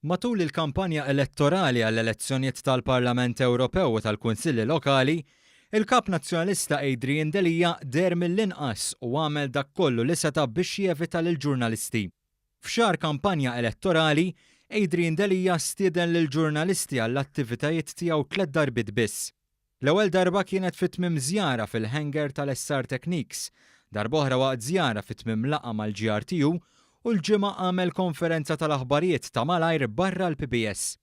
Matul il-kampanja elettorali għall-elezzjonijiet tal-Parlament Ewropew u tal-Kunsilli Lokali, il-Kap Nazzjonalista Adrian Delia deher mill-inqas u għamel dak kollu li seta' biex jevita lill-ġurnalisti. F'xahar kampanja elettorali, Adrian Delia stieden lill-ġurnalisti għall-attivitajiet tiegħu tlett darbiet biss. L-ewwel darba kienet fi tmiem żjara fil-hangar tal-SR Techniques, darb'oħra waqt żjara fi tmiem laqgħa mal-GRTU u l-Ġimgħa għamel konferenza tal-aħbarijiet ta' malajr barra l-PBS.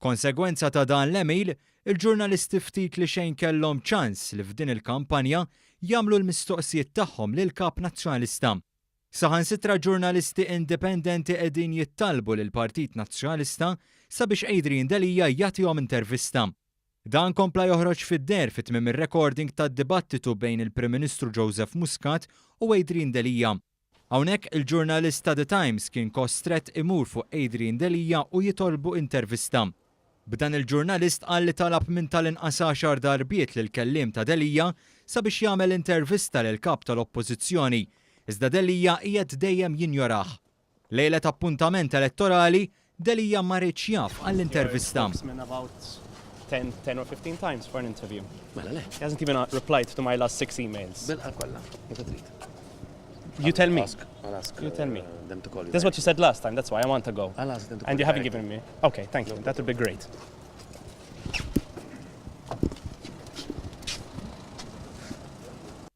Konsegwenza ta' dan l-għemil, il-ġurnalisti ftit li xejn kellhom ċans li f'din il-kampanja jagħmlu l-mistoqsijiet tagħhom lill-Kap Nazzjonalista. Saħansitra ġurnalisti indipendenti qegħdin jittalbu lill-Partit Nazzjonalista sabiex Adrian Delia jagħtihom intervista. Dan kompla joħroġ fid-deher fi tmiem ir-recording tad-dibattitu bejn il-Prim Ministru Joseph Muscat u Adrian Delia. Hawnhekk il-ġurnalist ta' The Times kien kostrett imur fuq Adrian Delia u jitolbu intervista. B'dan il-ġurnalist qal li talab minn tal-inqas għaxar darbiet lill-kelliem ta' Delia sabiex jagħmel intervista lill-Kap tal-Oppożizzjoni, iżda Delia qiegħed dejjem jinjorah. Lejlet appuntament elettorali, Delia ma riedx jaf għall-intervista.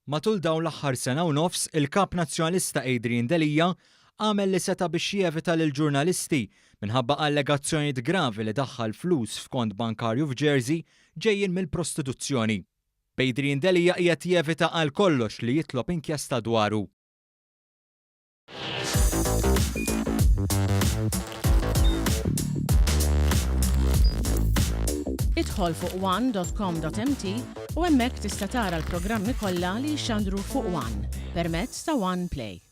Matul dawn l-aħħar sena u nofs, il-Kap Nazzjonalista Adrian Delia għamel li seta' biex jevita lill-ġurnalisti minħabba allegazzjonijiet gravi li daħħal flus f'kont bankarju f'Jersey ġejjin mill-prostituzzjoni. B'Adrian Delia qiegħed jevita għal kollox li jitlob inkjesta dwaru. Idħol fuq one.com.mt u hemmhekk tista' tara l-programmi kollha li jixxandru fuq One permezz ta' One Play.